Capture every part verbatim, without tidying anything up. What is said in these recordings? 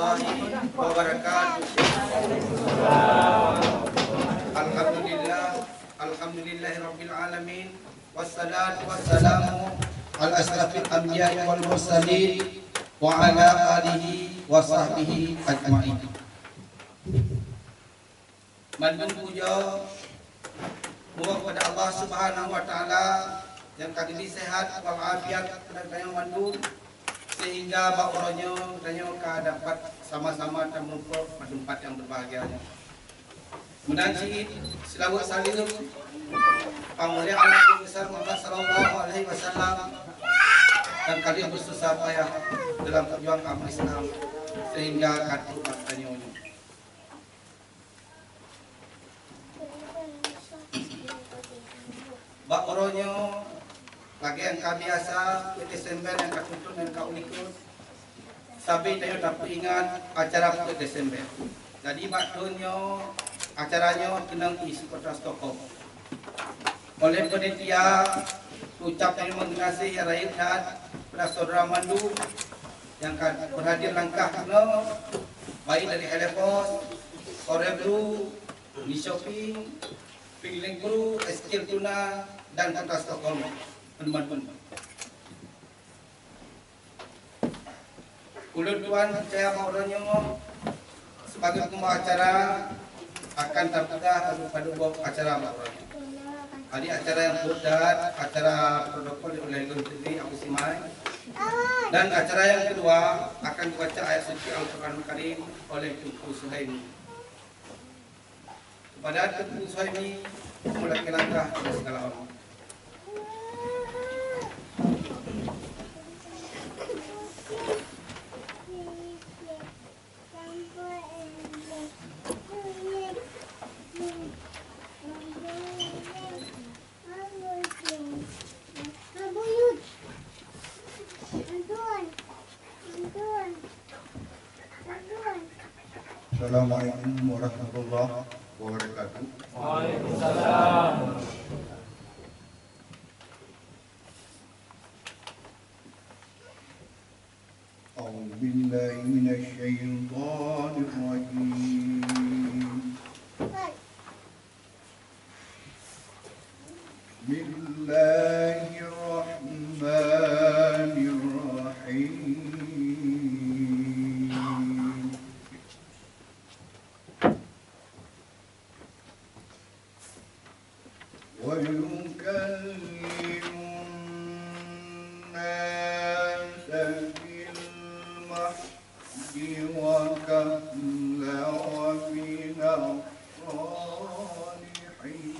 Wabarakatuh. Alhamdulillah, alhamdulillahirabbil alamin. Wassalatu wassalamu ala asyrafil anbiya'i wal mursalin wa ala alihi wa sahbihi ajmain. Mandum puja mubarak kepada Allah Subhanahu wa Taala nyang ka geubri sehat wal afiat keupada geutanyoe mandum, sehingga bak uroe nyoe geutanyoe ka dapat sama-sama tamuphom bak teumpat nyang berbahagia nyoe. Meunan cit seulaweuet saleuem Pangmulia Nabi Besar Muhammad sallallahu alaihi wasallam dan kalian bersusah payah dalam perjuangan agama Islam sehingga ka trok bak tanyoe nyoe. Bak uroe nyoe, lagée nyang ka biasa, peuet Desember nyang ka tuntun nyang ka ulikot, sabe tanyoe tapeuingat acara peuet Desember. Jadi bak thon nyoe, acara nyoe keunong i kota Stockholm. Oleh panitia, ucap terima kasih nyang rayeuk that kepada syedara mandum nyang ka berhadir langkah keunoe, baik dari Hellevoetsluis, Örebro, Nyköping, Pillinkro, Eskilstuna, dan kota Stockholm. Mandum-mandum. Ulôn tuan peucaya bak uroe nyoe, sebagai pembawa acara akan tapeugah padub-padub boh acara bak uroe nyoe. Jadi acara nyang peuet that, acara protokol oleh lôn sendiri Abu Simai. Dan acara nyang keudua akan dibaca ayat suci Al-Quran Karim oleh Teungku Suhaimi. Kepada Teungku Suhaimi, meulakée langkah dan segala hormat. Assalamualaikum warahmatullahi wabarakatuh. Waalaikumsalam. أعوذ بالله من الشيطان الرجيم. بسم الله الرحمن الرحيم. ويكلم الناس في المهد وكهلا ومن الصالحين.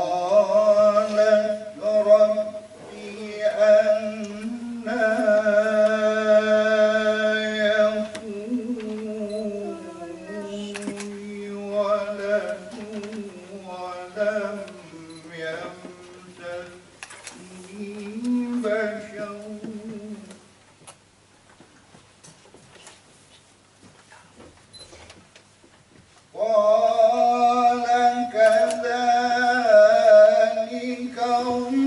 قالت رب أنى يكون لي ولد ولم يمسسني بشر قال كذلك الله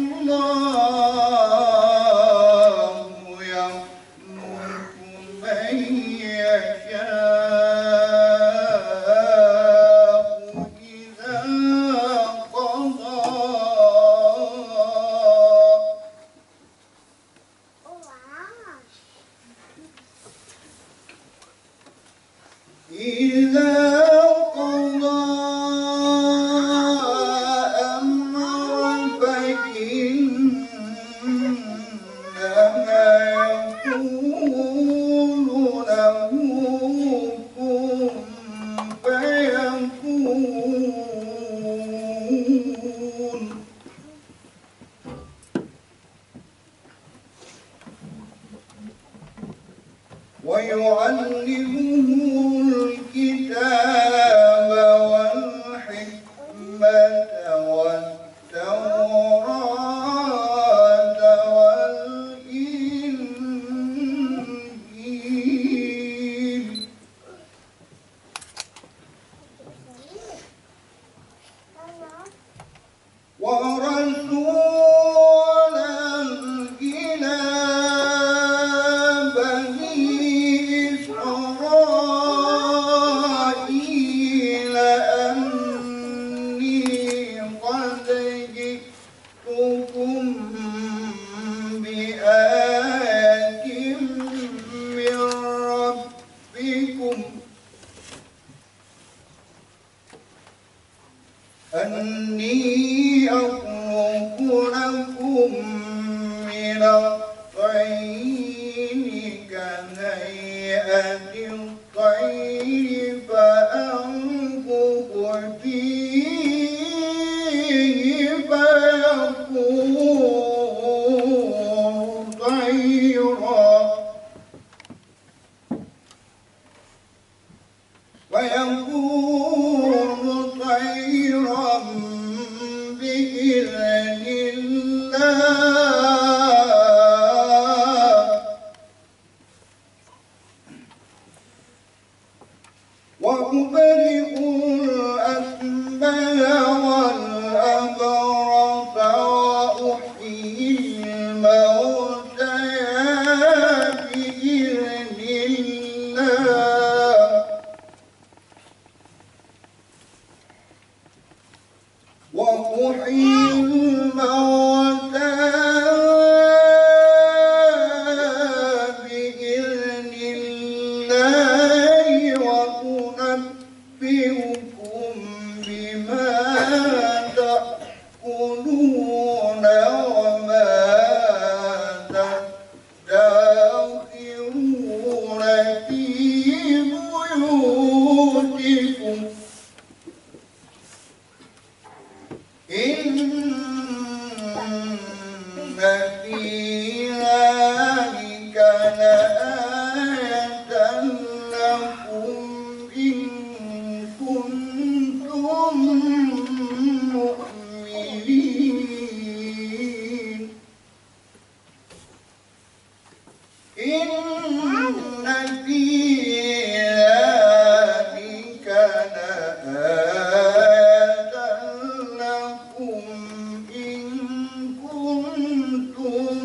يخلق من يشاء إذا قضى ورسولا إلى بني إسرائيل أني قد جئتكم بآية من ربكم أني أخلق لكم من الطين كهيئة الطير فأنفخ فيه فيكون طيرا فيكون طيرا بإذن الله وأبرئ الأكمه والأبرص وأحيي الموتى بإذن الله وأحيي الموتى بإذن الله وأنبئكم بما تأكلون وما تدخرون في بيوتكم إن في ذلك لآية لكم إن كنتم مؤمنين. إن في ذلك لآية لكم إن كنتم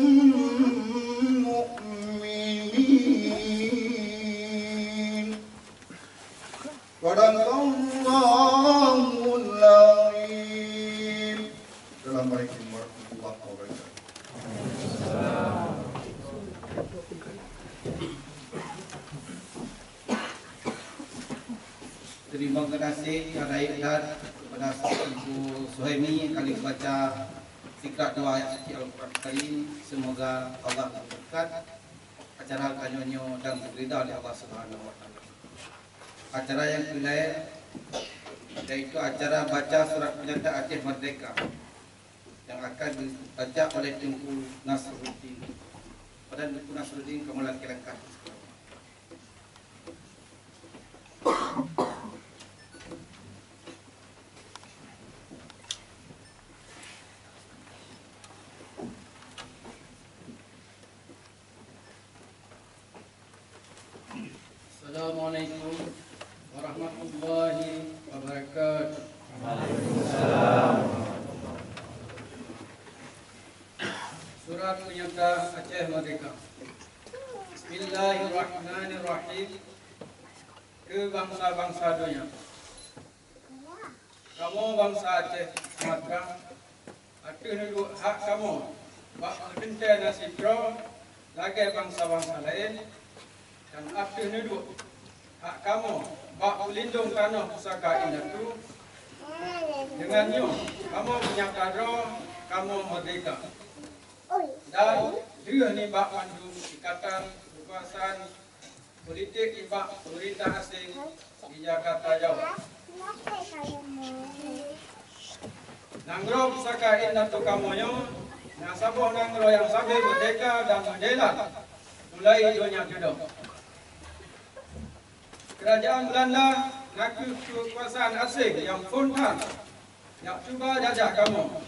مؤمنين. صدق الله العظيم. Assalamualaikum warahmatullahi wabarakatuh. Terima kasih, Rayeuk Dayat, kepada Teungku Suhaimi nyang ka lheueh baca sikrak dua ayat suci Al-Quran Karim. Semoga Allah memberkat acara tanyoe nyoe dan ridha lé Allah Subhanahu wa Taala. Acara nyang keulhèe, yaitu acara baca surat pernyataan Aceh Merdeka yang akan dibaca oleh Teungku Nasruddin. Pada Teungku Nasruddin, kamoe lakèe langkah. Assalamualaikum warahmatullahi wabarakatuh. Surat Peunyata Aceh Merdeka. Bismillahirrahmanirrahim. Keu bansa-bansa donya. Kamoe bansa Aceh Sumatra, ateueh neuduek hak kamoe bak meuteuntèe naseb droe lagèe bansa-bansa laén, dan ateueh neuduek hak kamoe bak peulindong tanoh pusaka indatu. Deungon nyoe, kamoe peunyata droe kamoe meurdehka dan deuh nibak mandum ikatan keukuasaan politik nibak peumeurintah aséng di Jakarta Jawa. Nanggroe pusaka indatu kamoe nyoe na saboh nanggroe nyang sabe meurdehka dan meujela mulai donya keudong. Keurajeuen Beulanda nakeuh keukuasaan aséng nyang phôn that nyang cuba jajah kamoe.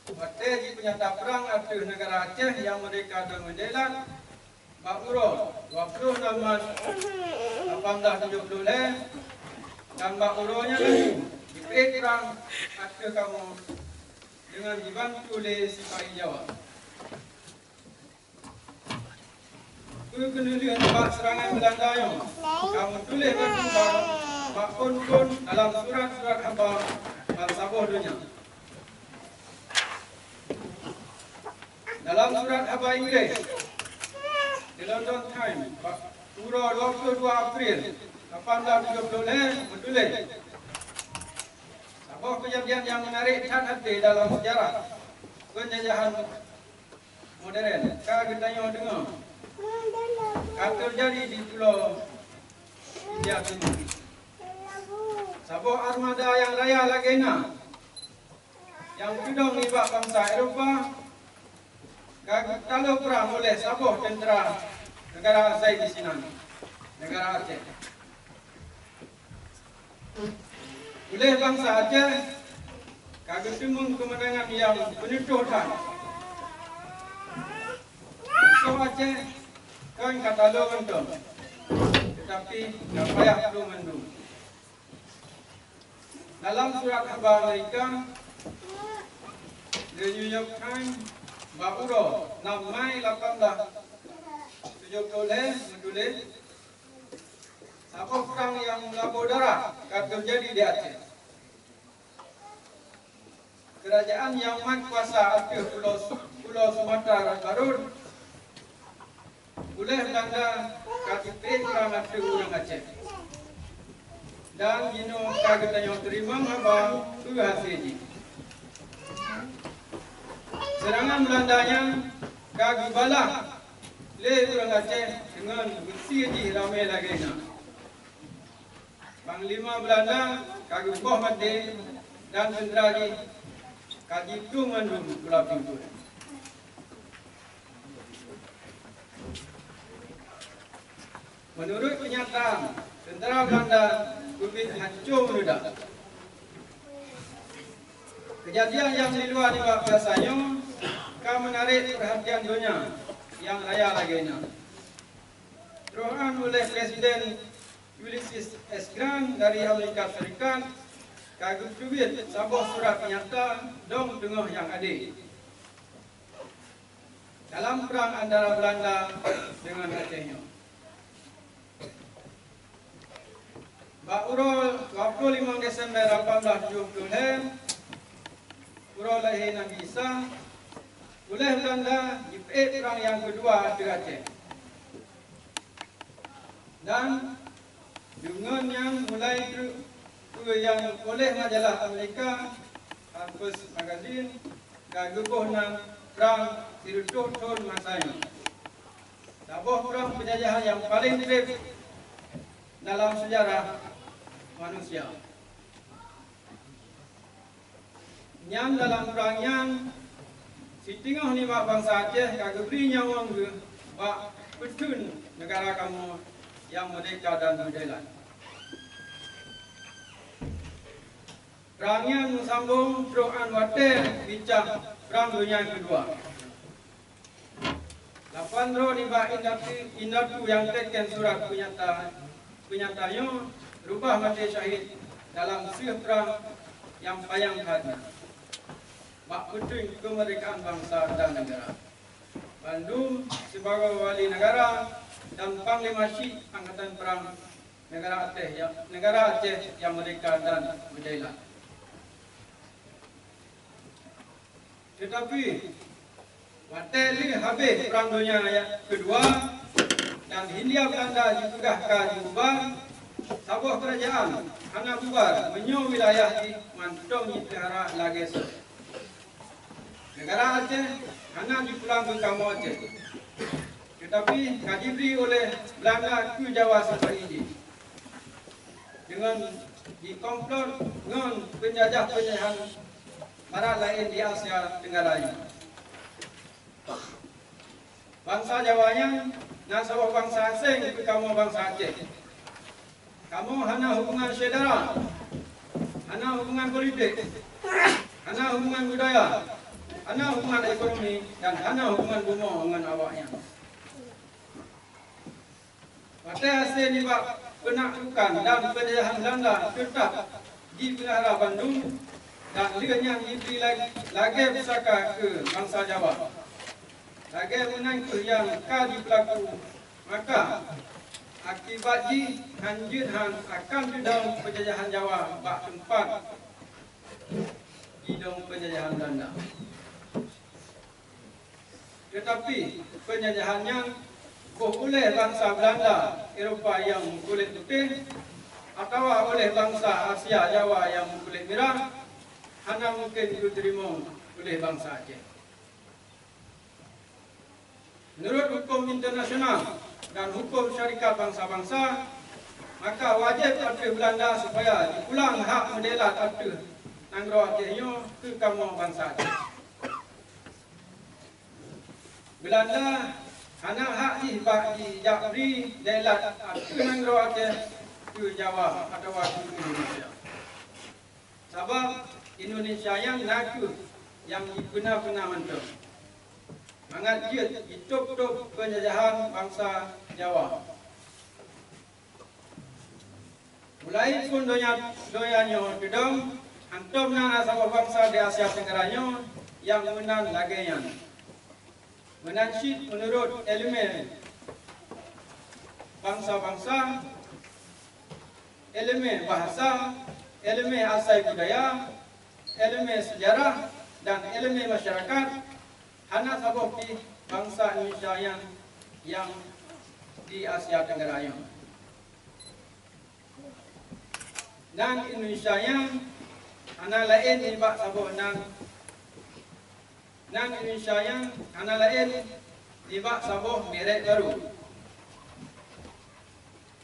Watèe jipeunyata prang ateueh neugara Aceh nyang meurdehka dan meujela, bak uroe dua ploh nam Maret lapan blaih tujoh ploh lhèe, dan bak uroe nyan laju jipeuék ateueh kamoe deungon jibantu lé sipai Jawa. Keuneulheueh nibak seurangan Beulanda nyoe, ka meutuléh bak bak phon-phon dalam surat-surat haba ban saboh donya. Dalam surat haba Inggréh, The London Times, bak uroe dua puluh dua April lapan belas tujoh puluh lhèe meutuléh, saboh keujadian nyang meunarék that até dalam seujarah peunjajahan modern ka geutanyoe deungoe ka teujadi di Pulo India Timur. Saboh armada nyang raya lagèe na nyang teudong nibak bansa Eropa ka geutalo prang oleh saboh teuntra neugara asai di sinan, neugara Aceh. Ulèh bansa Aceh ka geuteumeung keumeunangan nyang peunutôh that. Musoh Aceh kon ka talo mantong, teutapi ka payah keu mandum. Dalam surat haba Amerika, The New York Times, bak uroe enam Mai lapan belas tujoh puluh lhèe meutuléh, saboh prang nyang meulabô darah ka teujadi di Aceh. Keurajeuen nyang mat kuasa ateueh pulo, pulo Sumatra Barat, ulèh Beulanda ka jipeuék prang ateueh ureueng Aceh. Dan jinoe ka geutanyoe teurimong haba peue hasé jih. Seurangan Beulanda nyan ka geubalah lé ureueng Aceh deungon beusie jih ramé lagèe na. Panglima Beulanda ka geuboh maté dan teuntra jih ka jitueng mandum u lapinan. Meunurot peunyataan, teuntra Beulanda keubiet hanco meuleudak. Keujadian nyang diluwa nibak biasa nyoe ka meunarék peurhatian donya nyang raya lagèe na. Troh nyan ulèh Presiden Ulysses S Grant dari Amerika Serikat ka geuteubiet saboh surat nyata dong teungoh nyang adé dalam prang antara Beulanda deungon Aceh nyoe. Bak uroe dua puluh limong Desember lapan belas tujoh puluh lhèe, uroe lahé Nabi Isa, ulèh Beulanda jipeuék prang nyang keudua ateueh Aceh. Dan deungon nyan mulai treuk peue nyang olèh majalah Amerika Harper's Magazine ka geuboh nan prang sireutôh thon masa nyoe. Saboh prang peunjajahan nyang paleng treb dalam seujarah manusia. Nyan dalam prang nyan, siteungoh nibak bansa Aceh ka geubri nyawöng geuh bak peutheun neugara kamoe nyang meurdehka dan meujalan. Prang nyan meusambong trok 'an watèe bincang Prang Donya Keudua. Lapan droe nibak indatu, indatu nyang teuken surat peunyata, peunyata nyoe reubah maté syahid dalam seueh prang nyang panyang that nyan bak peuteun keumeurdekaan bansa dan neugara. Bandum sibagoe wali neugara dan panglima chik angkatan prang neugara Aceh nyang, neugara Aceh nyang meurdehka dan meujailah. Teutapi, watèe lheueh habéh Prang Donya nyang Keudua dan Hindia Beulanda jipeugah ka jibubar, saboh keurajeuen hana bubar meunyoe wilayah jih mantong jipeulara lagèe soe. Neugara Aceh hana jipulang keu kamoe Aceh, teutapi ka jibri oleh Beulanda keu Jawa sipa-i jih. Deungon jikomplot ngon peunjajah-peunjajahan barat laén di Asia Tenggara nyoe. Bansa Jawa nyan na saboh bansa aséng keu kamoe bansa Aceh. Kamoe hana hubungan syedara, hana hubungan politik, hana hubungan budaya, hana hubungan ekonomi, dan hana hubungan bumoe ngon awaknyan. Watèe hase nibak peunaklukan dan peunjajahan Beulanda teutap jipeulahra bandum, dan lheueh nyan jibri la-, lagée pusaka keu bansa Jawa. Lagée meunan kheueh nyang ka jipeulaku, maka akibat jih hanjeuet han akan teudong peujajahan Jawa bak teumpat jidong peujajahan Beulanda. Teutapi, peunjajahan nyan boh uléh bansa Beulanda Eropa nyang meukulét putéh, atawa uléh bansa Asia Jawa nyang meukulét mirah, hana mungken geuteurimong uléh bansa Aceh. Meunurot huköm internasional dan huköm Syarikat Bansa-Bansa, maka wajéb ateueh Beulanda supaya jipulang hak meudèelat ateueh nanggroe Aceh nyoe keu kamoe bansa Aceh. Beulanda hana hak jih bak jijak bri dèelat ateueh nanggroe Aceh keu Jawa atawa keu Indonesia. Sabab Indonesia nyan na kheueh nyang jipeuna-peuna mantong, mangat jeuet jitôb-tôb peunjajahan bansa Jawa. Mulai phon donya, donya nyoe teudong, hántom na saboh bansa di Asia Tenggara nyoe nyang meunan lagée nyan. Meunan cit meunurot iéleumé bansa-bansa, iéleumé bahasa, iéleumé asai budaya, iéleumé seujarah, dan iéleumé masyarakat, hana saboh pih bansa Indonesia nyang, nyang di Asia Tenggara nyoe. Nan Indonesia nyan hana laén nibak saboh nan, nan Indonesia nyan hana laén nibak saboh merek barô.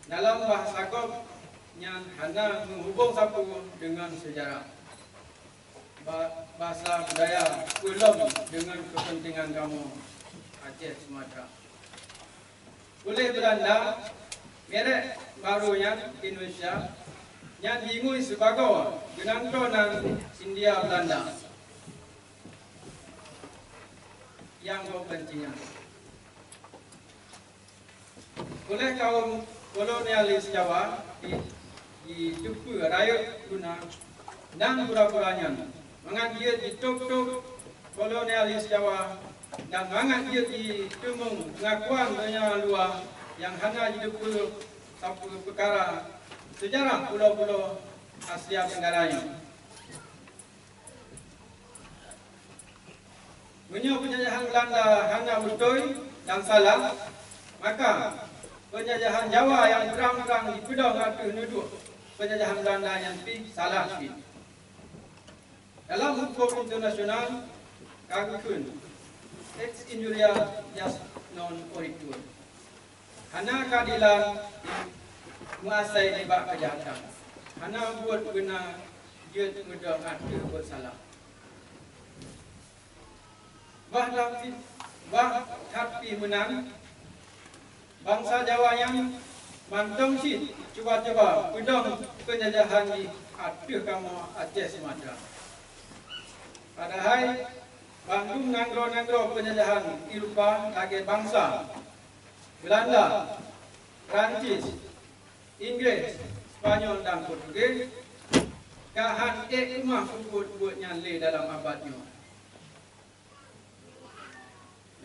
Dalam bahasa gob nyan hana meuhubong sapeue deungon seujarah, ba-, basa budaya, peulom deungon keupeuntengan kamoe Aceh Sumatra. Uléh Beulanda, merek barô nyan Indonesia, nyan jingui sibagoe geunantoe nan Hindia Beulanda nyang gob banci nyan. Uléh kawöm kolonialis Jawa di jiteupeue rayeuk guna dan pura-pura nyan, mangat jeuet jitôb-tôb kolonialis Jawa dan mangat jeuet jiteumeung peungakuan donya luwa nyang hana jiteupeue sapeue peukara seujarah pulo-pulo Asia Tenggara nyoe. Meunyoe peunjajahan Beulanda hana beutôi dan salah, maka peunjajahan Jawa nyang trang-trang jipeudong ateueh neuduek peunjajahan Beulanda nyan pih salah cit. Dalam huköm internasional ka geukheun, ex injuria jus non oritur. Hana keuadilan meuasai nibak keujahatan. Hana buet beuna jeuet meudong ateueh buet salah. Bah that pih, bah that pih meunan, bansa Jawa nyan mantong cit cuba-cuba peudong peunjajahan jih ateueh kamoe Aceh Sumatra. Padahai bandum nanggroe-nanggroe peunjajahan Eropa lagée bansa Beulanda, Prancis, Inggréh, Spanyol dan Portugis ka han ék teuma peubuet-buet nyan lé dalam abad nyoe.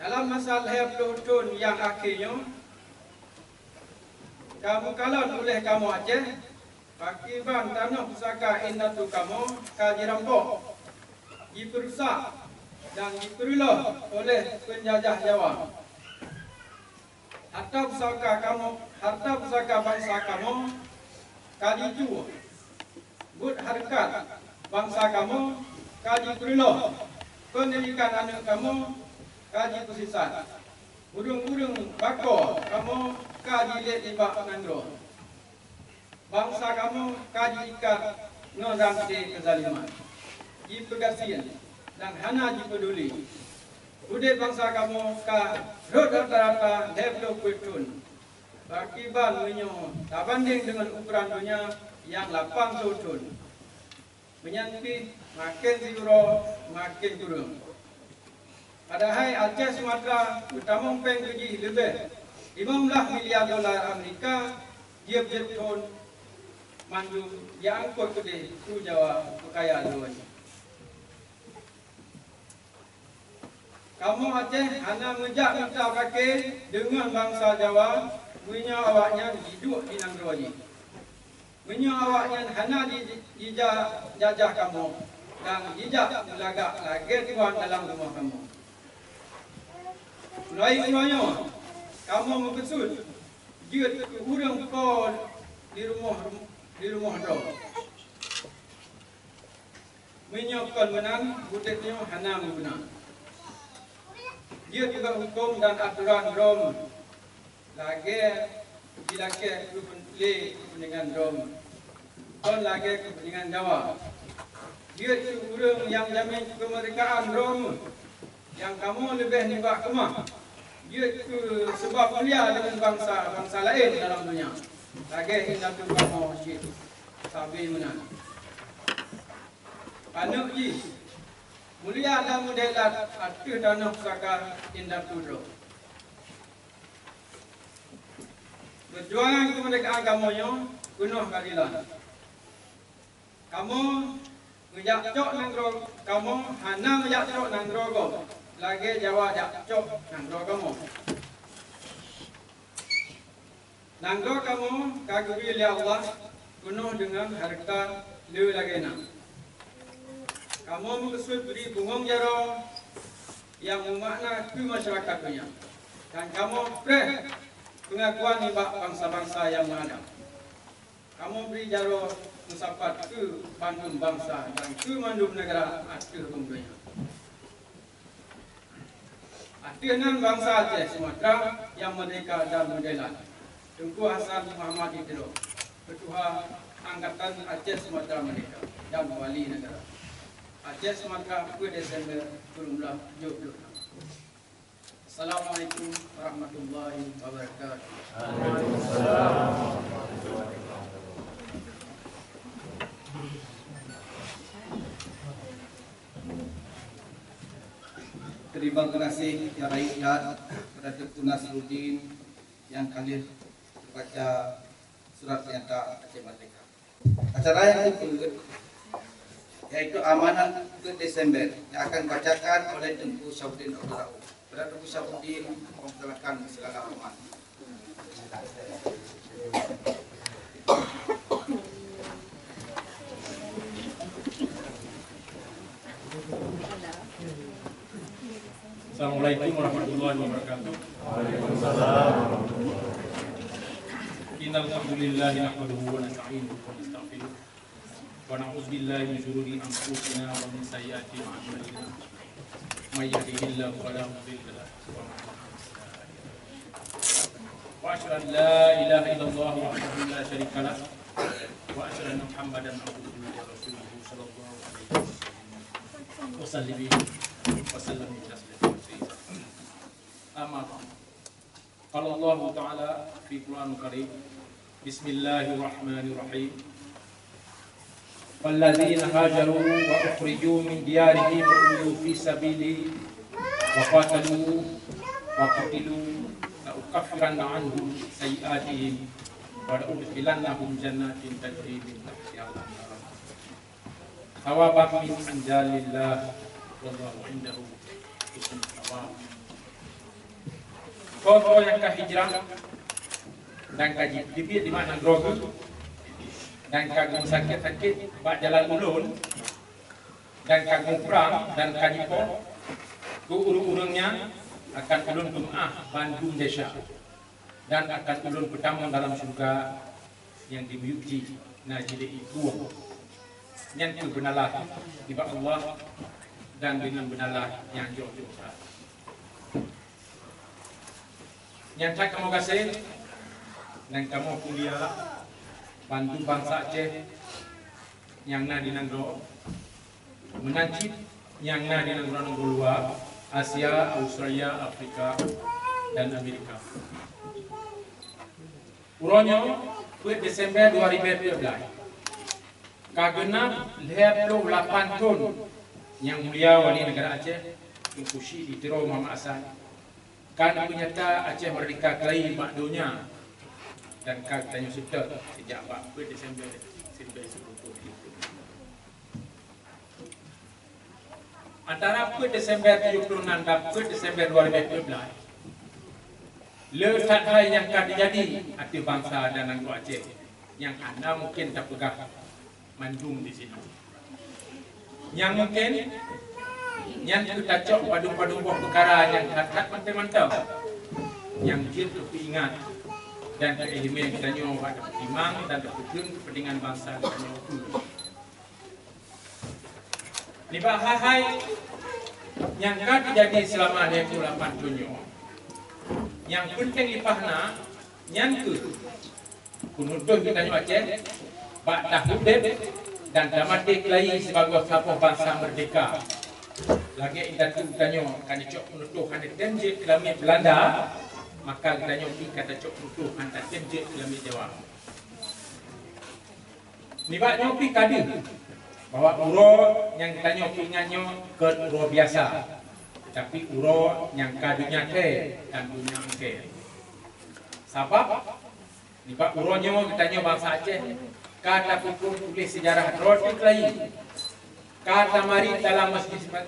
Dalam masa lhée ploh thon nyang akhé nyoe, ka meukalon uléh kamoe Aceh, pakriban tanoh pusaka indatu kamoe ka jirampok, jipeurusak, dan jipeureuloh uléh peunjajah Jawa. Hareuta pusaka kamoe, hareuta pusaka bansa kamoe ka jicue. Buet hareukat bansa kamoe ka jipeureuloh. Peundidikan aneuëk kamoe ka jipeusisat. Ureuëng-ureuëng bako kamoe ka jilét nibak nanggroe. Bansa kamoe ka jiikat ngon ranté keuzaliman, jipeugasien dan hana jipeuduli. Udeb bansa kamoe ka rhot rata-rata lhée ploh peuet thon. Pakriban meunyoe tabandeng deungon ukoran donya nyang lapan ploh thon. Meunyan pih maken siuroe maken kureueng. Padahai Aceh Sumatra meutamong péng keu jih leubeh limong blaih miliar dolar Amerika tieb-tieb thon, Mandum ya angkot keudeh su Jawa peukaya droe nyoe. Kamoe Aceh hana meujak mita paké deungon bansa Jawa meunyoe awaknyan jiduek di nanggroe jih. Meunyoe awaknyan hana ji-, jija-, jajah kamoe dan jijak meulagak lagée tuan dalam rumoh kamoe. Mulai uroe nyoe, kamoe meukeusut jeuet keu ureuëng po di rumoh, di rumoh droe. Meunyoe kon meunan, udeb nyoe hana meuguna. Jeuet keu huköm dan atoran droe lagée jilakée keu lé keupeuntengan droe, kon lagée keupeuntengan Jawa. Jeuet keu ureuëng nyang jamin keumeurdekaan droe nyang kamoe leubeh nibak keumah, jeuet keu seubab mulia deungon bansa-bansa laén dalam donya, lagée indatu kamoe cit sabe meunan. Aneuk jih mulia dan meudelat ateueh tanoh pusaka indatu droe. Peujuangan keumeurdekaan kamoe nyoe peunoh keuadilan. Kamoe meujak cok nanggroe, kamoe hana meujak cok nanggroe gob lagée Jawa jak cok nanggroe kamoe. Nanggroe kamoe ka geubri lé Allah peunoh deungon hareuta le lagée na. Kamoe meukeusut bri bungöng jaroe nyang meumakna keu masyarakat donya, dan kamoe preh peungakuan nibak bansa-bansa nyang meuadab. Kamoe bri jaroe meusapat keu bandum bansa dan keu mandum neugara ateueh rhueng donya. Ateueh nan bansa Aceh Sumatra nyang meurdehka dan meudelat, Teungku Hasan Muhammad di Tiro, Keutuha Angkatan Aceh Sumatra Meurdehka dan Wali Neugara Aceh Sumatra, peuet Desember dua ribu tujuh belas. Assalamualaikum warahmatullahi wabarakatuh. Terima kasih ya rakyat kepada Teungku Nasruddin yang kali baca surat pernyataan Aceh Merdeka. Acara yang keupeue, yaitu amanat peuet Desember yang akan dibacakan oleh Teungku Syafruddin Abdul Rauf. Kepada Teungku Syafruddin, kami persilakan segala hormat. Assalamualaikum warahmatullahi wabarakatuh. Innal hamdalillah nahmaduhu wa nasta'inuhu wa nastaghfiruh. Wa na'udzu billahi min syururi anfusina wa min sayyiati a'malina. May yahdihillahu fala mudilla lahu wa man yudlil fala hadiya lahu. Wa asyhadu an la ilaha illallah wahdahu la syarika lah. Wa asyhadu anna Muhammadan abduhu wa rasuluhu sallallahu alaihi wasallam. Wa sallim taslima katsira. Amma ba'd. Qala Allahu ta'ala fi Qur'anil Karim. Bismillahirrahmanirrahim. Walladzina hajaru wa ukhriju min diyarihim wa uzu fi sabili wa qatalu wa qutilu la ukaffiranna anhum sayyi'atihim wa la udkhilannahum jannatin tajri min tahtiha al-anhar thawaban min indillah wallahu indahu husnul thawab. Ho-ho nyang ka hijrah dan ka jiteubiet di mata droe geuh dan ka geusakét-sakét bak jalan ulôn dan ka geuprang dan ka jipoh, keu ureuëng-ureuëng nyan akan ulôn peumeu'ah bandum desya dan akan ulôn peutamong dalam syeuruga nyang dimiyueb jih na jilée ié krueng. Nyan keuh beunalaih nibak Allah dan deungon beunalaih nyang jroh-jroh that. Nyang that kamoe gaséh dan kamoe mulia bandum bansa Aceh nyang na di nanggroe, meunan cit nyang na di nanggroe-nanggroe luwa, Asia, Australia, Afrika, dan Amerika. Uroe nyoe, peuet Desember dua ribu dua belas, ka geunap lhée ploh lapan thon Nyang Mulia Wali Negara Aceh, Teungku Chik di Tiro Muhammad Hasan, ka neupeunyata Aceh meurdehka keurai bak donya dan ka geutanyoe seutôt sejak bak peuet Desember Antara peuet Desember tujoh puluh enam dan peuet Desember dua ribu dua belas, le that hai nyang ka teujadi ateueh bansa dan nanggroe Aceh nyang hana mungken tapeugah mandum di sinoe. Nyang mungken, nyan keu tacok padum-padum boh peukara nyang that-that mantong-mantong, nyang jeuet keu peuingat dan keu ileumèe geutanyoe bak tapeutimang dan tapeukheun keupeuntengan bansa geutanyoe. Nibak hai-hai nyang ka teujadi seulama lhèe ploh lapan thon nyoe, nyang peunteng leupah na, nyan kheueh peunutoh geutanyoe Aceh bak taudép dan tamaté keulayi sibagoe saboh bansa meurdéhka. Lagèe indatu geutanyoe ka neucok peunutoh hana tem jeuet keu lamiet Beulanda, maka geutanyoe pih ka tacok peunutoh hana tem jeuet keu lamiet Jawa. Nibak nyoe pih ka deuh bahwa uroe nyang geutanyoe peuingat nyoe kon uroe biasa, tapi uroe nyang ka donya thèe dan donya angkée. Sabab nibak uroe nyoe geutanyoe bansa Aceh ka tapeuphon tuléh seujarah droe teuh keulayi, ka tamarit dalam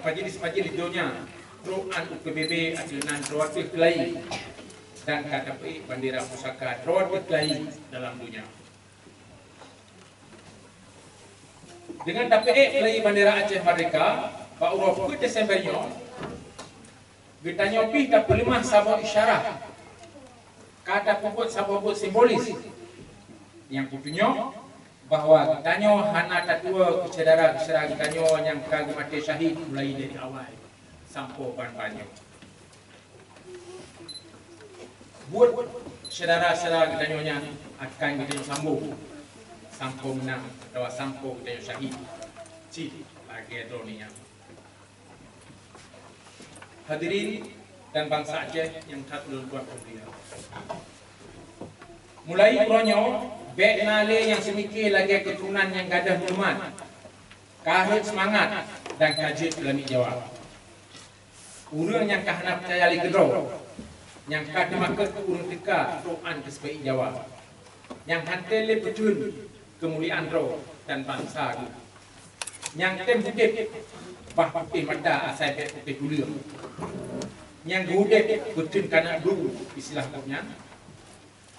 majelis-majelis donya trok an U P B B ateueh nan droe teuh keulayi, dan ka tapeuék bandera pusaka droe teuh keulayi dalam donya. Deungon tapeuék keulayi bandera Aceh Merdeka bak uroe peuet Desember nyoe, geutanyoe pih tapeuleumah saboh isyarah, ka tapeubuet saboh buet simbolis nyang peutunyok bahwa geutanyoe hana tatuwoe keu syedara-syedara geutanyoe nyang ka geumaté syahid mulai dari awai sampoe ban-ban nyoe. Buet syedara-syedara geutanyoe nyan akan geutanyoe sambong sampoe meunang atawa sampoe geutanyoe syahid, cit lagèe droeneuh nyan. Hadirin dan bansa Aceh nyang that lôn tuan mulia, mulai uroe nyoe bèk na lé nyang seumike lagèe keuturonan nyang gadôh meumat, ka rhot seumangat dan ka jeuet keu lamiet Jawa. Ureueng nyang ka hana peucaya lé keudroe, nyang ka teumakot keu ureueng teuka trok an keu seupeuék Jawa, nyang han tem lé peutheun keumuliaan droe dan bansa geuh, nyang tem udép bah putéh mata asai bèk putéh tuleueng, nyang geuudép peutheun kana dum istilah gobnyan,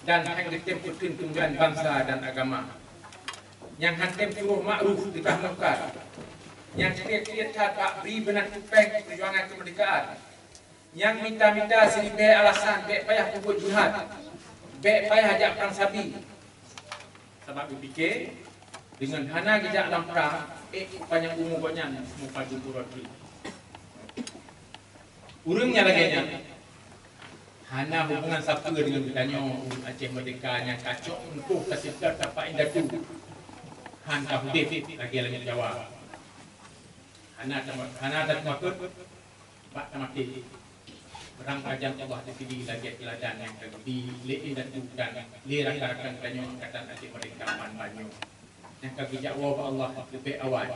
dan han geutem peutheun keumuliaan bansa dan agama, nyang han tem suroh makruf teugah mungkar, nyang seutiet-tiet that bak bri beunan tupèng peujuangan keumeurdekaan, nyang mita-mita siribèe alasan bèk payah peubuet jihad, bèk payah jak prang sabi, sabab geupike deungon hana geujak lam prang ék kupanyang umu gobnyan mupajeuet uroe teuk. Ureueng nyang lagèe nyan hana hubungan sapeue deungon geutanyoe ureueng Aceh Merdeka nyang ka cok muphom taseutôt tapak indatu, han ka udép lagèe lamiet Jawa. Hana tama-, hana tateumakot bak tamaté. Beurangkajan Allah disidi lagèe teuladan nyang ka geubri lé indatu dan lé rakan-rakan geutanyoe Angkatan Aceh Merdeka ban-ban nyoe, nyang ka geujak woe bak Allah leubeh awai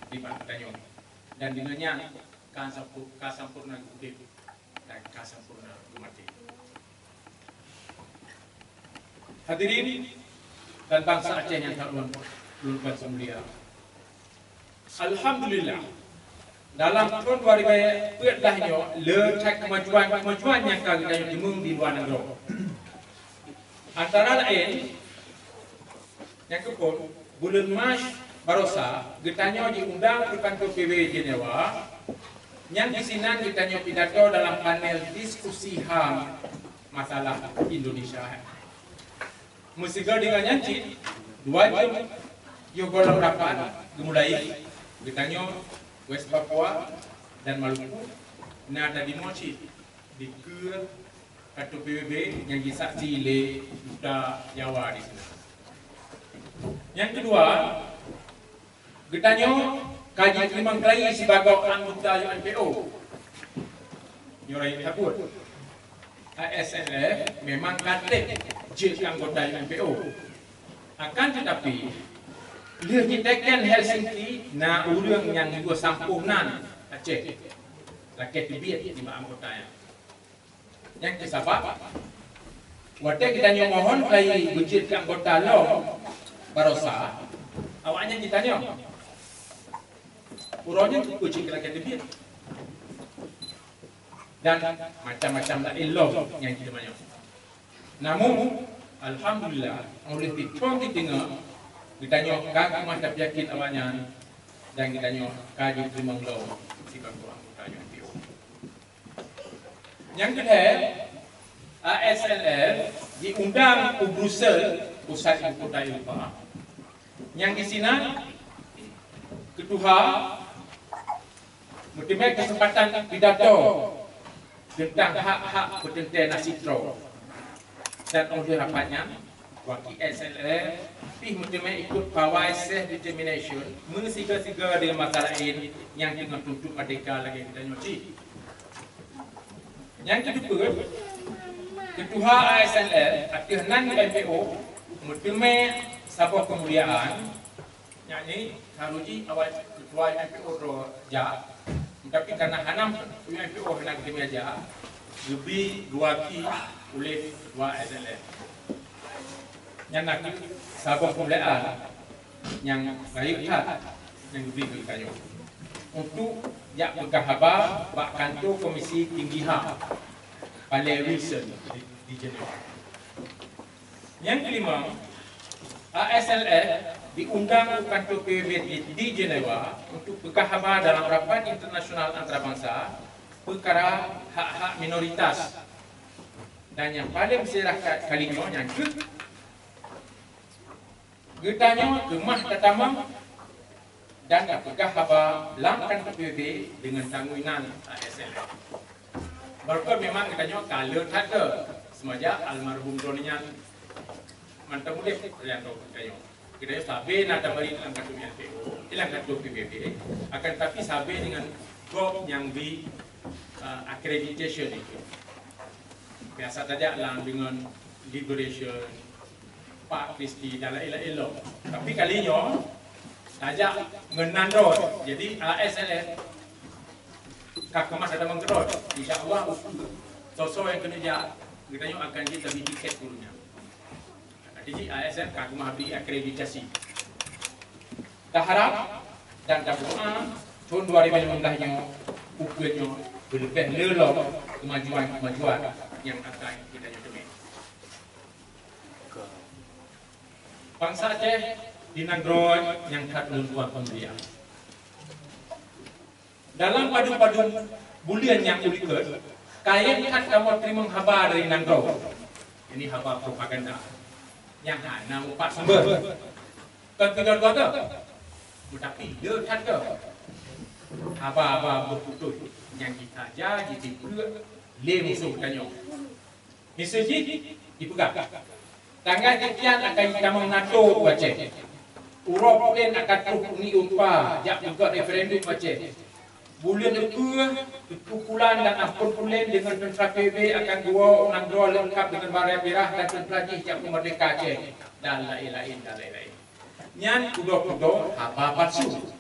nibak geutanyoe. Dan deungon nyan ka sampu-, ka sampoereuna udép dan ka sampoereuna geumaté. Hadirin dan bansa Aceh nyang ka lôn, lôn peumulia. Alhamdulillah, dalam thôn dua ribu dua puluh nyoe le that keumajuan-keumajuan nyang ka geutanyoe teumeung di luwa nanggroe. Antara laén, nyang keuphôn, buleuen Mac barosa geutanyoe jiundang u kantor P B B Jenewa, nyang disinan geutanyoe pidato dalam panel diskusi HAM masalah Indonesia. Meusigoe deungon nyan cit, dua jeuem yoh gohlom rapat geumulai, geutanyoe West Papua dan Maluku na tadimoe cit dikeue kantor P B B nyang jisaksi lé Duta Jawa disinan. Nyang keudua, geutanyoe ka jiteurimong keulayi sibagoe anggota U N P O. Nyoe rayeuk that buet, A S L F memang ka trép jeuet keu anggota U N P O. Akan teutapi, lheueh jiteken Helsinki, na ureueng nyang yue sampôh nan Aceh lakèe teubiet nibak anggota nyan. Nyang keu sabab, watèe geutanyoe mohon keulayi beujeuet keu anggota lom barosa, Awaknyan jitanyong, "Uroe nyoe keupeue cit lakée teubiet?" Dan macam-macam laén lom nyang jiteumanyong. Namun, alhamdulillah, óh lheueh titong teudeungoe, geutanyoe ka keumah tapiakin awaknyan dan geutanyoe ka jiteurimong lom sibagoe anggota U N P O. Nyang keulhée, A S L F diundang u Brussel, pusat ibu kota Eropa. Nyang disinan keutuha meuteumé keuseumpatan pidato teuntang hak-hak peuteuntée nasib droe. Dan óh lheueh rapat nyan, waki S L F pih meuteumé ikot pawai self determination meusiga-siga deungon masa laén nyang teungoh tuntot merdeka lagée geutanyoe cit. Nyang keudua, keutuha A S L F ateueh nan U N P O meuteumé saboh keumuliaan, yakni saroe jih awai keutuha U N P O droe jak, tapi karna hana U N P O hana geuteumé jak, geubi geuwaki uleh keutuha A S L F. Nyan na kheueh saboh keumuliaan nyang rayeuk that nyang geubri keu geutanyoe untuk jak peugah haba bak kantô Komisi Tinggi HAM, Palais Wilson di, di Jenewa. Nyang keulima, A S L F diundang u kantô P B B di, di Jenewa untuk peugah haba dalam rapat internasional antarabangsa peukara hak-hak minoritas. Dan nyang paleng meuseurah ka-, kali nyoe nyan kheueh geutanyoe keumah tatamong dan tapeugah haba lam kantô P B B deungon tanggui nan A S L F. Barokon memang geutanyoe ka le that keu seumajak almarhum droeneuh nyan mantong udeb, Rianto geutanyoe. Geutanyoe sabe na tabari lam kantô U N P O, lam kantô P B B, akan tapi sabe deungon gob nyang bi, eh, accreditation itu. Biasa tajak lam deungon Liberation, Pak Kristi dan lain-lain lom. Tapi kali nyoe tajak ngon nan droe. Jadi A S L F ka keumah tatamong keudroe. Insya Allah, soe-soe nyang keuneuk jak, geutanyoe akan jeuet tabri tiket keu ureueng nyan. Jadi A S L F ka keumah bri akreditasi. Taharab dan tadoa thon dua ribu lima belas nyoe, ukeue nyoe beuleubeh le lom keumajuan-keumajuan nyang akan geutanyoe teumé. Bansa Aceh di nanggroe nyang that ulôn tuan peumulia. Dalam padum-padum buleuen nyang u likot, kayém that kamoe teurimong haba dari nanggroe. Ini haba propaganda nyang hana mupat sumber. Kon keudroe-droe, teutapi le that keu haba-haba beuputoh nyang jitaja jitipeuek lé musoh geutanyoe. Miseue jih jipeugah, tanggai tieb buleuen akan jitamong NATO u Aceh. Uroe pulen akan troh Uni Eropa jak peugöt referendum u Aceh. Buleuen ukeue, Teungku Kulan dan Amphon Pulen deungon teuntra P B B akan geuwoe u nanggroe leungkap deungon bendera dan teuntra jih jak peumeurdeka Aceh, dan laén-laén, dan laén-laén. Nyan kudo-kudo haba palsu,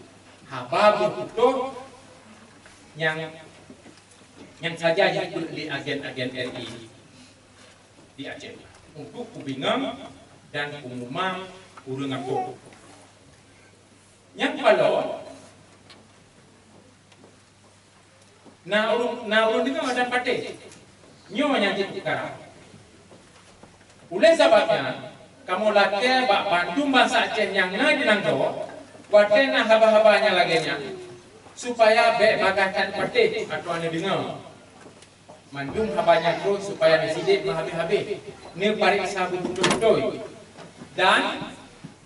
haba beuputoh nyang nyang saja jipeuet lé agen-agen R I di Aceh untuk peubingung dan peumumang ureuëng gampông. Nyang paloe, na ureuëng, na ureuëng deungoe dan patéh. Nyoe nyang jeuet peukara. Oleh sabab nyan, kamoe lakée bak bandum bansa Aceh nyang na di nanggroe, watée na haba-haba nyang lagée nyan, supaya bék bagaih that patéh atawa neudeungoe. Mandum haba nyan troh supaya neusidek meuhabéh-habéh, neupareksa beutôi-beutôi. Dan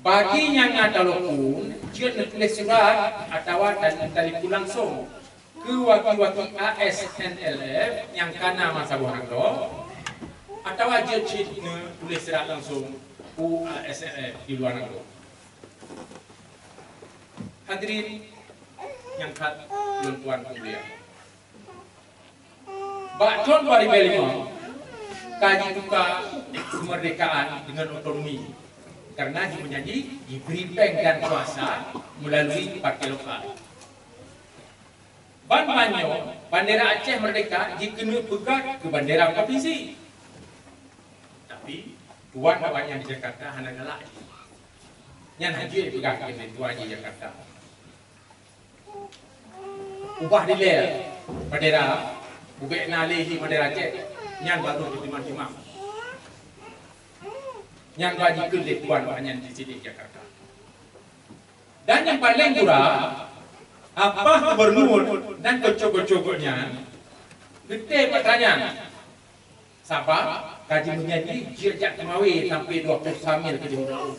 bagi nyang na taloe phon, jeuet neutuléh surat atawa ta-, tatelepon langsong keu waki-waki A S N L F nyang ka na masa boh nanggroe, atawa jeuet cit neutuléh surat langsong u A S N L F di luwa nanggroe. Hadirin nyang that lôn tuan peumulia. Bak thon dua ribu lima, ka jituka keumeurdekaan deungon otonomi, karena jimeujanji jibri péng dan kuasa meulalu partai lokal. Ban-ban nyoe, bandera Aceh Merdeka jikeuneuk peugöt keu bandera provinsi. Tapi, tuan awaknyan di Jakarta hana galak jih. Nyan hana jeuet peugah keu lé tuan di Jakarta. Ubah dilèe bandera, ubek na lé hi bandera Aceh, nyan baru ditimang-timang. Nyan bak jikheun lé tuan bak nyan di sini Jakarta. Dan nyang paleng gura, apa gubernur dan kocok-kocok nyan, geutem mata nyan. Sabab ka jimeunyanyi jeuet jak teumawé sampai dua puluh samil keu jeuet.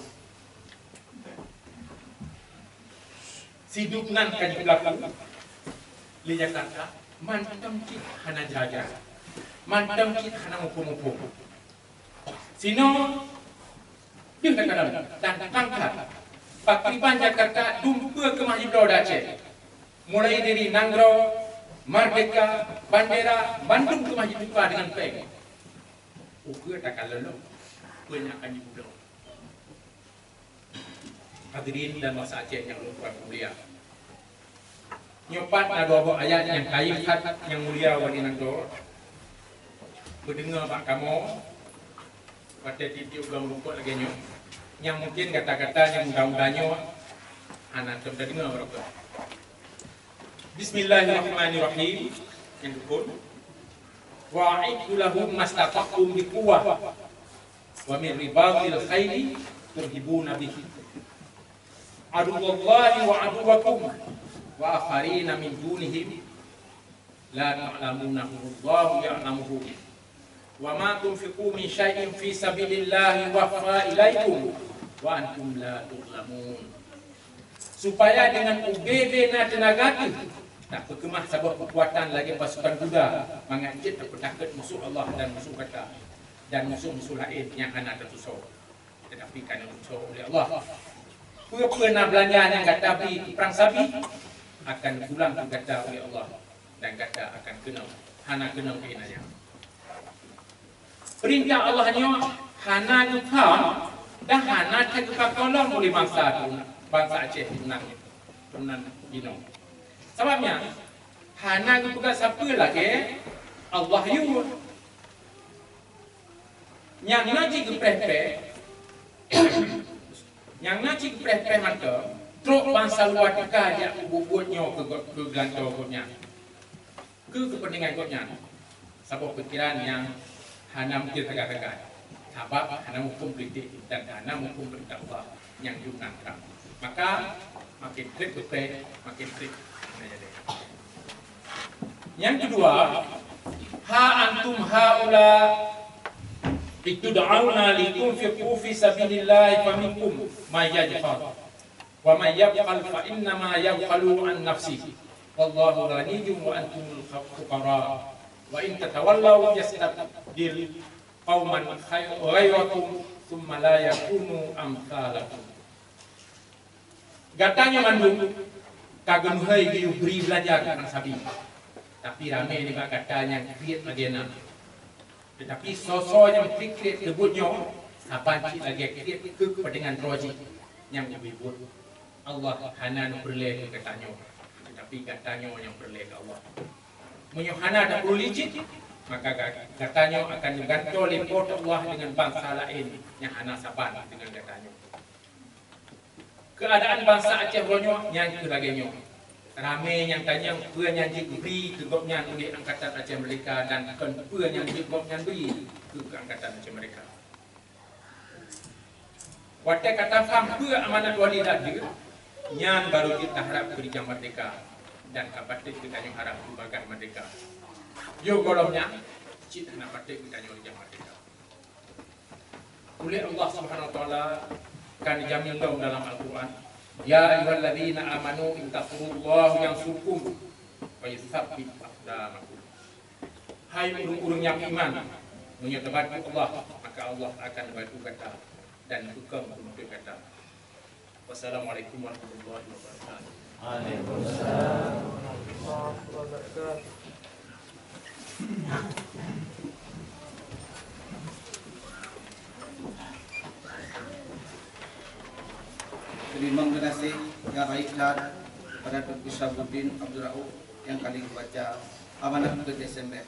Sidub nan ka jipeulaku lé Jakarta, mantong cit hana jiraja, mantong cit hana muphom-muphom. Sinoe deuh takalon dan pangkat pakriban Jakarta dumpeue keumah jibloe di Aceh. Mulai dari nanggroe, merdeka, bandera, bandum keumah jituka deungon péng. Ukeue takalon lom peue nyang akan jibloe. Hadirin dan bansa Aceh nyang ulôn mulia. Nyoe pat na dua boh ayat nyang kayém that nyang mulia wali nanggroe. Peudeungoe bak kamoe watèe tiep-tiep goe meurukok lagèe nyoe. Nyang mungken gata-gata nyang muda-muda nyoe hana tom tadeungoe barokon. Bismillahirrahmanirrahim. Nyang dukun. Wa a'iddu lahum mastata'tum min quwwah wa min ribatil khaili turhibuna bihi aduwwallahi wa aduwwakum wa akharina min dunihim la ta'lamunahum Allahu ya'lamuhum. Wa ma tunfiqu min syai'in fi sabilillahi yuwaffa ilaikum wa antum la tuzlamun. Supaya deungon ubé-bé na teunaga teuh tapeukeumah saboh keukuatan lagèe pasukan guda mangat jeuet tapeutakot musoh Allah dan musoh gata dan musoh-musoh laén nyang hana tatusoe. Tetapi ka neutusoe uleh Allah. Peue-peue na beulanja nyang gata bri keu prang sabi akan pulang keu gata uleh Allah dan gata akan keunong, hana keunong keuinanya. Peurintah Allah nyoe hana geupham dan hana that geupakalon uleh bansa tu, bansa Aceh nan, nan inoe. Sabab nyan hana geupeugah sapeue lagèe Allah yue. Nyang na cit geupreh-preh, nyang na cit geupreh-preh mantong, trok bansa luwa teuka jak peubuet-buet nyoe keu, keu geulantoe gobnyan, keu keupeuntengan gobnyan. Saboh pikiran nyang hana meukeue sagai-sagai, sabab hana muphom politik dan hana muphom peurintah Allah nyang jumnan trang. Maka, makin trép geupreh, makin trép hana jadi. Nyang keudua, ha antum haula tud'auna litunfiqu fi sabilillah faminkum may yabkhal. Wa may yabkhal fa innama yabkhalu an nafsihi. Wallahu ghaniyyun wa antumul fuqara. Wa in tatawallaw yastabdil qauman khay-, ghayrakum tsumma la yakunu amsalakum. Gata nyoe mandum ka geumeuhôi geuyue bri beulanja keu ureueng sabi. Tapi ramé nibak gata nyang kriet lagèe na. Teutapi soe-soe nyang kriet-kriet keu buet nyoe, saban cit lagèe kriet keu keupeuntengan droe jih nyang ubé buet. Allah hana neupeureulèe keu gata nyoe, teutapi gata nyoe nyang peureulèe keu Allah. Meunyoe hana tapeureulèe cit, maka ga-, gata nyoe akan neugantoe lé Po teu Allah deungon bansa laén nyang hana saban deungon gata nyoe. Keuadaan bansa Aceh uroe nyoe nyan keuh lagèe nyoe. Ramé nyang tanyong peue nyang jeuet geubri keu gobnyan uleh Angkatan Aceh Merdeka dan kon peue nyang jeuet gobnyan bri keu, keu Angkatan Aceh Merdeka. Watèe ka tafaham peue amanat wali dak jeuet, nyan barô jeuet taharab keu rijang merdeka dan ka patéh geutanyoe harab keu bagah merdeka. Yoh gohlom nyan, cit hana patéh geutanyoe rijang merdeka. Uleh Allah Subhanahu wa Taala ka neujamin lom dalam Al-Quran, "Ya ayyuhalladzina amanu in tansurullaha yansurkum wa yutsabbit aqdamakum." Hai ureueng-ureueng nyang iman, meunyoe tabantu Allah, maka Allah akan neubantu gata dan neukheun keuneuk gata. Wassalamualaikum warahmatullahi wabarakatuh. Waalaikumsalam warahmatullahi wabarakatuh. Teurimong geunaséh nyang rayeuk that kepada Teungku Syabuddin Abdul Rauf nyang ka lheueh geubaca amanah keu Desember.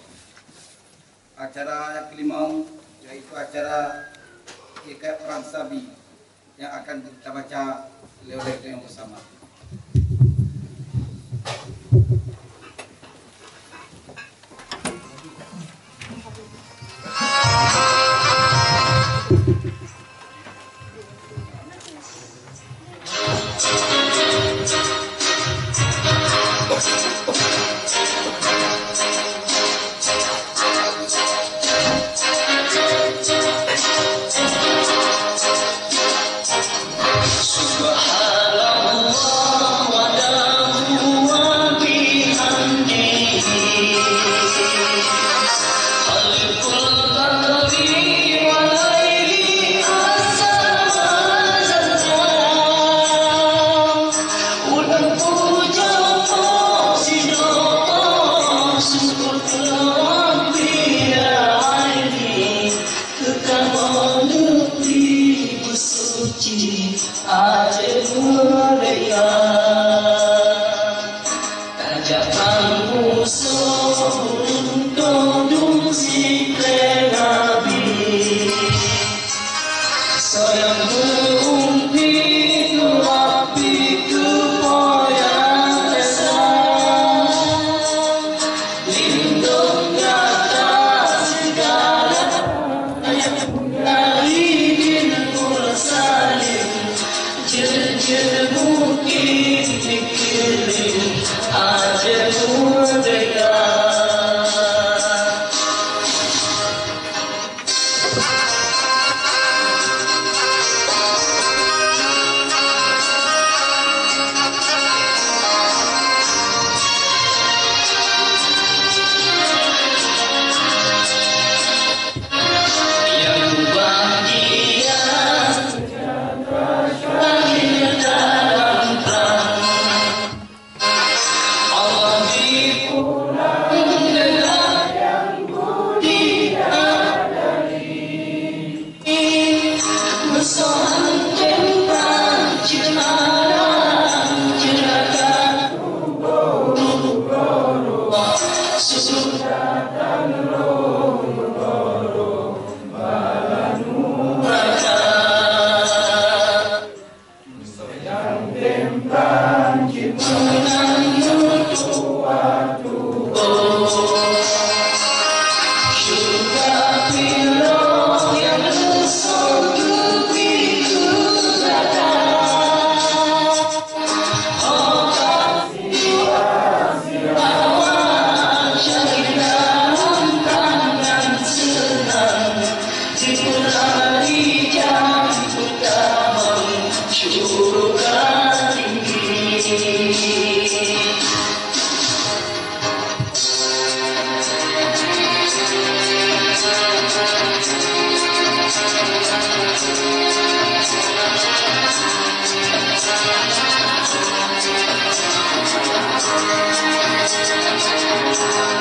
Acara nyang keulimong, yaitu acara ikat prang sabi. yang akan kita baca oleh-oleh kita yang bersama. Tajak musoh untuk dum sipleng Nabi. Soe nyang meu-umpi keu Rabbi keu po nyang esa. Lindong gata sigala dari jin mursalin. Jeuet-jeuet mungken dikeuleueng até merdeka. Nyang bahagia lahir dalam prang. Allah dipulang dengan yang mulia dari. Meusohan teumpang ceumaran ceuraka. Sudah dan roh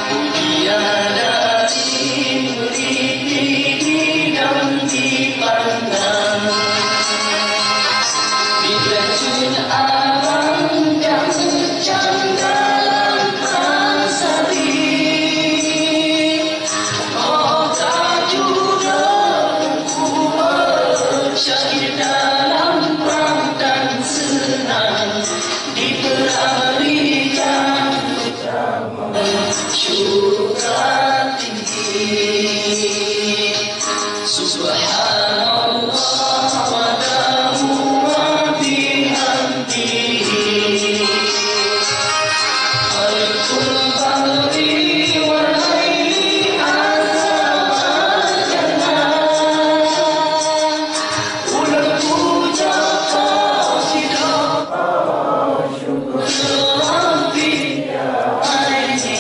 Ujian dari peliti dan dipandang. Di terjun abang dan hujan dalam pasari. Oh, tak judul syahid dalam perang dan senang. Di perang rijal syurga tinggi. Subhanallah wa lahu wa bihamdihi. Khalqul barri wal laili azza wa jalla. Ulôn puja qasidah syukur Rabbi ya aini.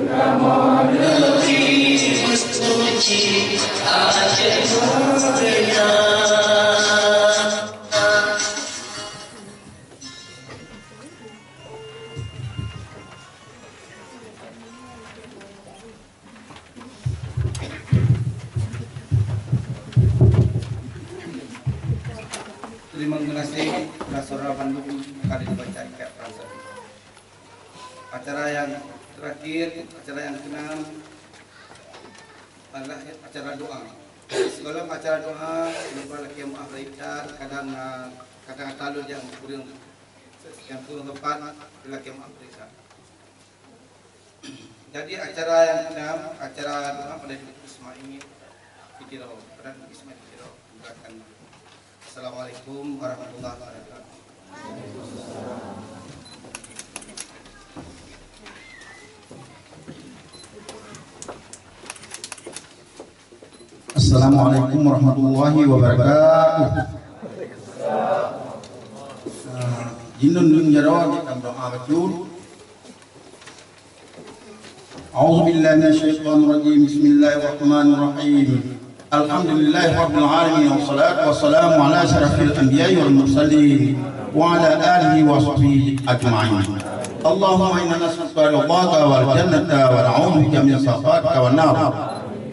Nama Nabi suci Aceh merdeka. Terima kasih, saudara bandum, kali dibaca ikat perasaan. Acara yang terakhir, acara yang keenam adalah acara doa. Sigohlom acara doa, lupa lakée meu'ah bak that, kadang, ah, kadang-kadang lôn nyang kureueng, nyang kureueng teumpat, lakée meu'ah bak that. Jadi acara nyang keenam, acara doa pada Ibu Ismail di Tiro, pada Ibu Ismail di Tiro. Silakan. Assalamualaikum warahmatullahi wabarakatuh. Assalamualaikum warahmatullahi wabarakatuh. Ah, jinoe lôn jaroe, jeuet doa bacut. أعوذ بالله من الشيطان الرجيم. بسم الله الرحمن الرحيم. الحمد لله رب العالمين، والصلاة والسلام على أشرف الأنبياء والمرسلين وعلى آله وصحبه أجمعين. اللهم إنا نسألك رضاك والجنة ونعوذ بك من سخطك والنار.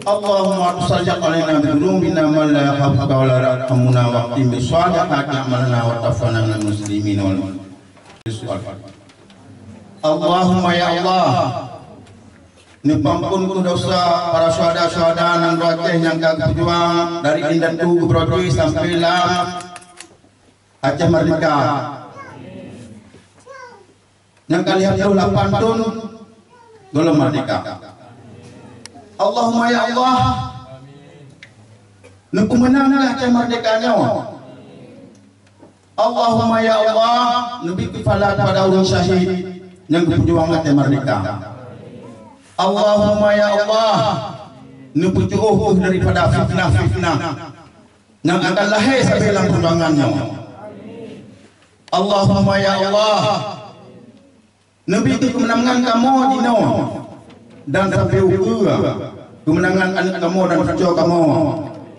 اللهم لا تسلط علينا بذنوبنا من لا يخافك ولا يرحمنا واختم بالصالحات أعمالنا وتوفنا مع المسلمين والمسلمات. Allahumma ya Allah, neupeuampôn keu desya para syuhada-syuhada nyang beuatéh nyang ka geupeujuang dari indatu geubrôti sampoe lam Aceh Merdeka. Nyang ka lhèe ploh lapan thôn gohlom merdeka. Allahumma ya Allah, neupeumeunang Aceh Merdeka nyoe. Allahumma ya Allah, neubri keupahala kepada ureueng syahid nyang geupeujuang Aceh Merdeka. Allahumma ya Allah, neupeujiôh daripada fitnah-fitnah nyang akan lahé sabe lam peujuangan nyoe. Allahumma ya Allah, neubri keumeunangan kamoe jinoe dan sampoe ukeue keumeunangan aneuk kamoe dan cucoe kamoe,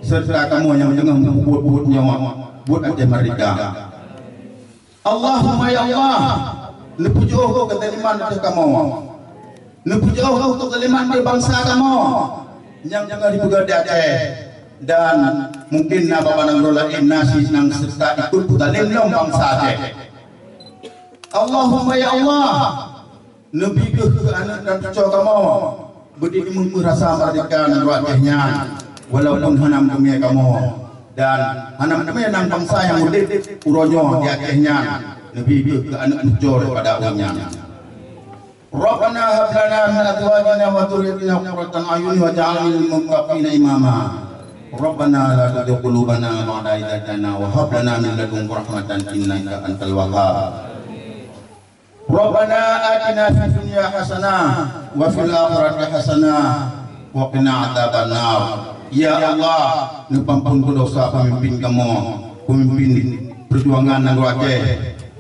seureuta kamoe nyang teungoh meubuet-buet nyoe buet Aceh Merdeka. Allahumma ya Allah, neupeujiôh keuzaliman ateueh kamoe. Neupeujiôh keuzaliman di bansa kamoe nyang teungoh jipeugét di Aceh, dan mungkin na bak nanggroe laén na si nyang seureuta ikut peuzalim lom bansa Aceh. Allahumma ya Allah, neubri keuh keu aneuk dan cucoe kamoe beudit meurasa merdeka nanggroe Aceh nyan, walaupun hana meuteumé kamoe dan hana meuteumé nan bansa nyang udép uroe nyoe di Aceh nyan, neubri keuh keu aneuk cucoe daripada ureueng nyan. Rabbana hab lana min azwajina wa dzurriyyatina qurrata a'yun waj'alna lil muttaqina imama. Rabbana la tuzigh qulubana ba'da idh hadaytana wa hab lana min ladunka rahmatan innaka antal wahhab. Rabbana atina fid dunya hasanah wa fil akhirati hasanah wa qina adzabannar. Ya Allah, neupeuampôn keu desya peumimpin kamoe, peumimpin peujuangan nanggroe Aceh,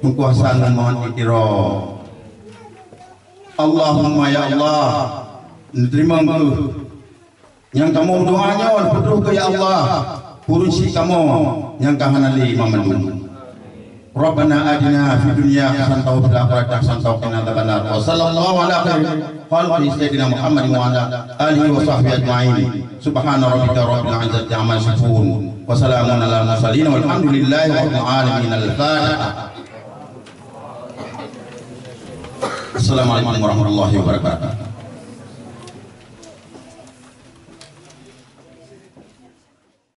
Teungku Hasan Muhammad di Tiro. Allahumma ya Allah, neuteurimong keuh nyang kamoe meudoa nyoe, neupeutrôh keuh ya Allah, ureueng syik kamoe nyang ka hana lé mandum. Rabbana atina fid dunya hasanatan wa fil akhirati hasanatan wa qina adzabannar. Wa sallallahu ala khairi khalqihi sayyidina Muhammadin wa ala alihi wa sahbihi ajma'in. Subhana rabbika rabbil izzati amma yasifun. Wa salamun alal mursalin walhamdulillahi rabbil alamin. Al-Fatihah. Assalamualaikum warahmatullahi wabarakatuh.